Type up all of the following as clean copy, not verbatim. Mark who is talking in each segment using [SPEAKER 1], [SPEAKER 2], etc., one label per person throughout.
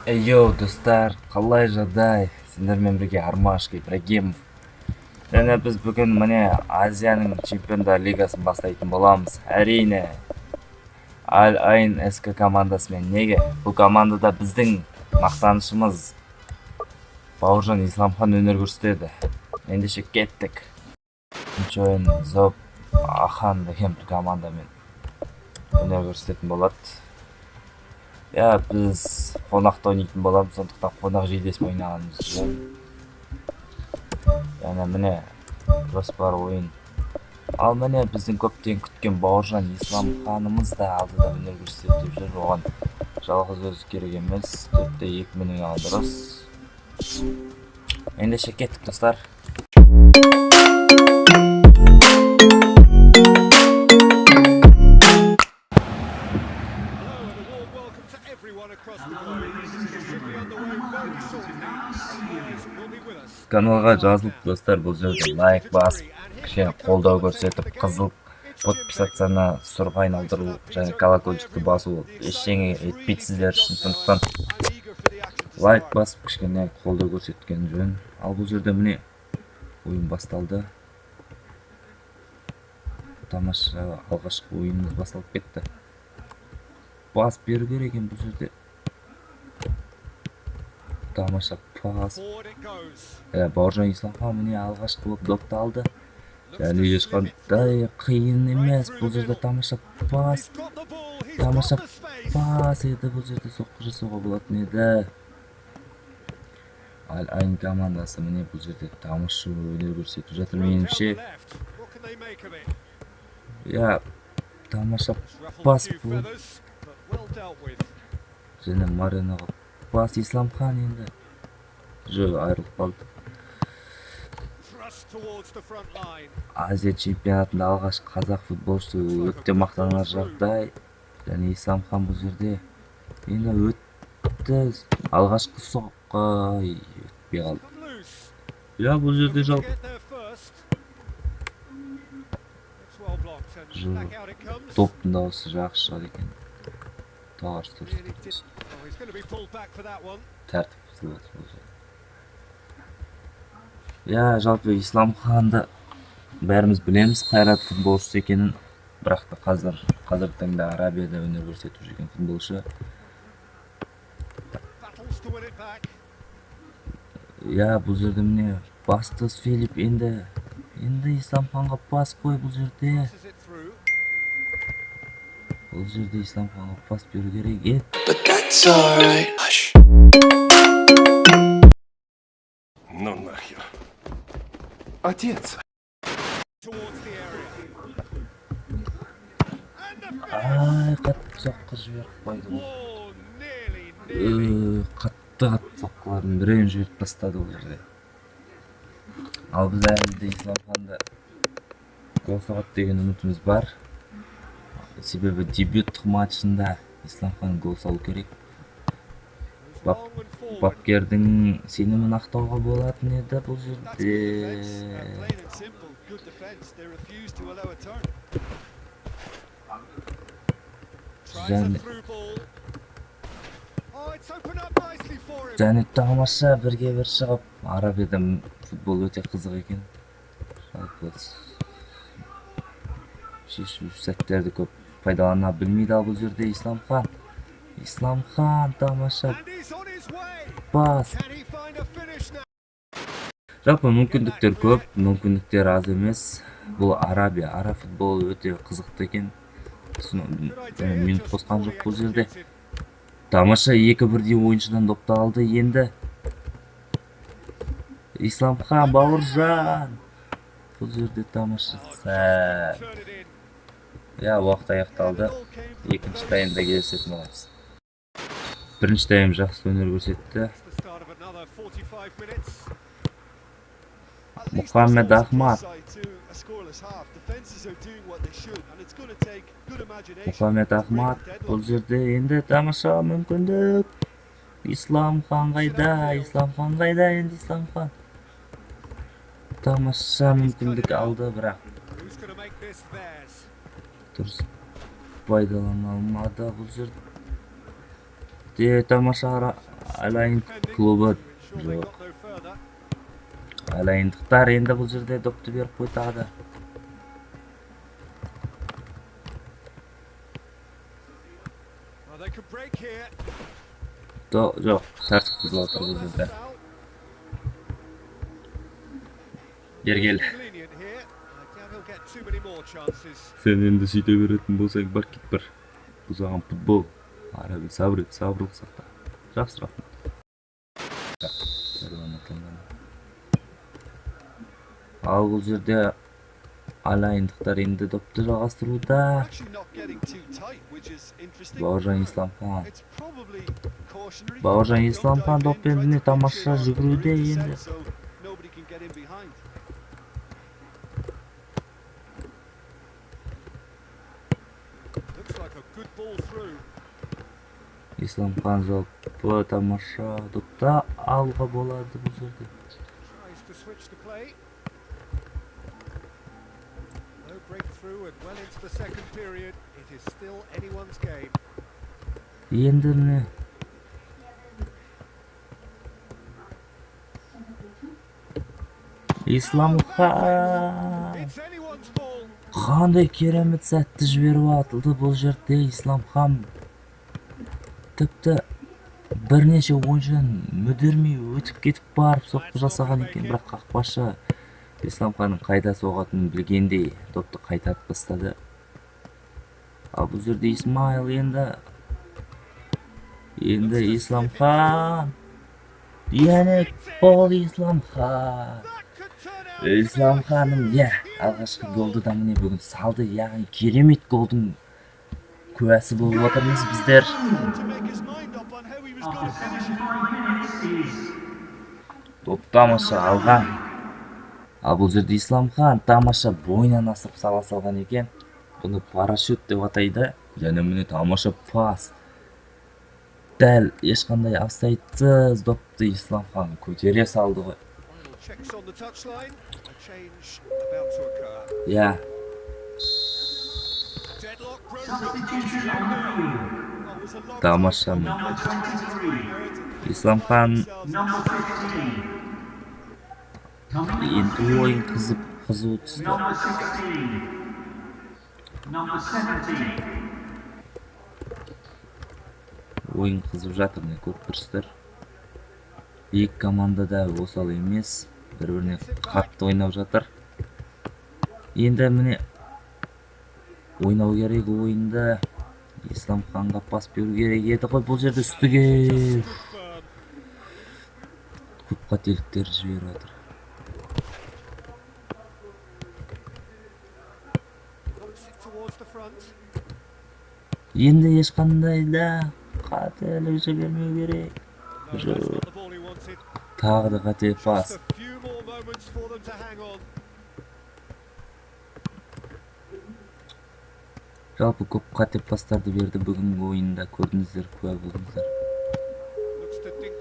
[SPEAKER 1] Йоу, достар, қалай жағдай? Сендермен бірге Армашка Ибрагимов. Және біз бүгін міне Азияның Чемпиондар Лигасын бастайтын боламыз. Әрине, Аль Айн СК командасымен. Неге? Бұл командада біздің мақтанышымыз Бауыржан Исламхан өнер көрсетеді. Ендеше кеттік. Бірінші ойын Зоб Ахан деген бір командамен өнер көрсететін болады. Иә, біз қонақта ойнайтын боламыз, сондықтан қонақ жейдесімен ойнағанымыз жөн. Яғни міне жоспар ойын. Ал міне біздің көптен күткен Бауыржан Исламханымыз да алдыда өнер көрсетеді деп жүр. Оған жалғыз өзі керек емес, төртте екімен ойнаған дұрыс. Ендеше кеттік, достар. Каналға жазылып, достар, бұл жерде лайк басып, кішкене қолдау көрсетіп, қызыл подписацияны сұрға айналдыру және колокольчикті басу ештеңе етпейді сіздер үшін, сондықтан лайк басып кішкене қолдау көрсеткен жөн. Ал бұл жерде міне ойын басталды. Тамаша, алғашқы ойынымыз басталып кетті. Бас беру керек екен бұл жерде. Тамаша пас. Бауыржан Исламхан міне алғашқы болып допты алды. Және ешқандай қиын емес. Бұл жерде тамаша пас. Тамаша пас еді, бұл жерде соққы жасауға болатын еді. Аль Айн командасы міне бұл жерде тамаша өнер көрсетіп жатыр меніңше. Иә, тамаша пас бұл. Және Мареноға пас, Исламхан енді. Жоқ, айырылып қалды. Азия чемпионатында алғаш қазақ футболшысы өте мақтанар жағдай. Және Исламхан бұл жерде енді өтті. Алғашқы соққы өтпей қалды. Иә, бұл жерде жалпы топтың дауысы жақсы шығады екен. Тағарс тұрыс. Тәртіп бұзылып жатыр бұл жерде. Иә, жалпы Исламханды бәріміз білеміз, Қайрат футболшысы екенін, бірақ та қазіргі таңда Арабияда өнер көрсетіп жүрген футболшы. Иә, бұл жерде міне басты Филипп енді Исламханға пас қой бұл жерде. Бұл жерде Исламханға пас беру керек еді.
[SPEAKER 2] But that's all right. Hush.
[SPEAKER 3] Ну нахер. Отец.
[SPEAKER 1] Ай, қатты соққы жіберіп қойды бұл. Қатты соққылардың біреуін жіберіп тастады бұл жерде. Ал біз әлі де Исламханды гол соғады деген үмітіміз бар. Себебі дебюттік матчында Исламхан гол салу керек. Бапкердің сенімін ақтауға болатын еді бұл жерде. Және тамаша бірге бір шығып, Арабияда футбол өте қызық екен. Жалпы шешуші сәттерді көп пайдалана білмейді. Ал бұл жерде Исламхан. Исламхан тамаша пас. Жалпы мүмкіндіктер көп, мүмкіндіктер аз емес. Бұл Арабия, араб футболы өте қызықты екен. Және минут қосқан жоқ бұл жерде. Тамаша екі бірдей ойыншыдан допты алды енді. Исламхан, Бауыржан. Бұл жерде тамаша сәт. Иә, уақыт аяқталды. Екінші таймда кездесетін боламыз. Бірінші тайм жақсы өнер көрсетті. Мұхаммед Ахмад. Мұхаммед Ахмад бұл жерде енді тамаша мүмкіндік. Исламхан қайда? Исламхан қайда енді Исламхан? Тамаша мүмкіндік алды, бірақ дұрыс пайдалана алмады бұл жерде. Тамаша Аль-Айн клубы жоқ. Аль-Айндықтар енді бұл жерде допты беріп қойды тағы да. Жоқ, тәртіп бұзылып отыр бұл жерде. Бері кел. Сен енді сөйте беретін болсаң, бар кет бір. Бұзаған футбол. Ара сабыр ет, сабырлық сақта. Жақсы, рахмет. Ал бұл жерде Аль-Айндықтар енді допты жалғастыруда. Бауыржан Исламхан. Бауыржан Исламхан доппен міне тамаша жүгіруде енді. Исламхан жалпы тамаша допта алуға болады бұл жерде. Енді міне Исламхан қандай керемет сәтті жіберіп атылды бұл жерде. Исламхан тіпті бірнеше ойыншыдан мүдірмей өтіп кетіп барып соққы жасаған екен, бірақ қақпашы Исламханның қайда соғатынын білгендей допты қайтарып тастады. Ал бұл жерде Исмаил енді Исламхан. Яғни бұл Исламхан. Исламханның алғашқы голды да міне бүгін салды. Яғни керемет голдың куәсі болып отырмыз біздер. Доп тамаша алған. Ал бұл жерде Исламхан тамаша бойынан асырып сала салған екен. Бұны парашют деп атайды. Және міне тамаша пас. Дәл ешқандай офсайдсыз допты Исламхан көтере салды ғой. Иә. Тамаша. Исламхан енді ойын қызу түсті. Ойын қызып жатыр, міне көріп тұрсыздар. Екі команда да осал емес, бір-біріне қатты ойнап жатыр. Енді міне ойнау керек ойында. Исламханға пас беру керек еді ғой бұл жерде үстіге. Көп қателіктер жіберіп жатыр. Енді ешқандай да қателік жібермеу керек. Тағы да қате пас. Жалпы көп қате пастарды берді бүгінгі ойында, көрдіңіздер, куә болдыңыздар.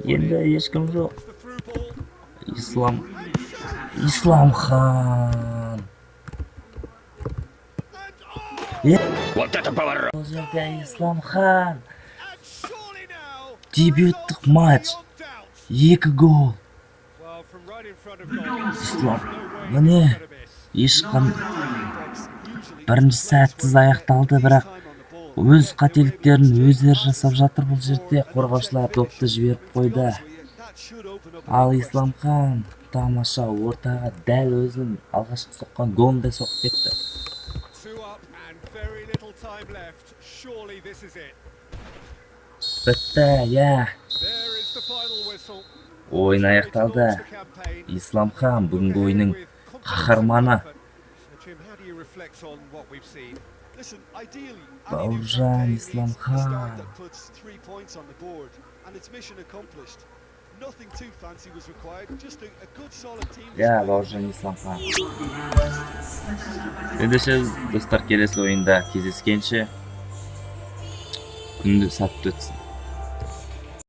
[SPEAKER 1] Енді ешкім жоқ. Исламхан. Бұл жерде Исламхан. Дебюттік матч. 2 гол. Ислам. Міне ешқан бірінші сәтсіз аяқталды, бірақ өз қателіктерін өздері жасап жатыр бұл жерде. Қорғаушылар допты жіберіп қойды. Ал Исламхан тамаша ортаға дәл өзінің алғашқы соққан голындай соғып кетті. Бітті, иә. Ойын аяқталды. Исламхан бүгінгі ойынның қаһарманы. Бауыржан Исламхан. Иә, Бауыржан Исламхан. Ендеше, достар, келесі ойында кездескенше күнді сәтті өтсін.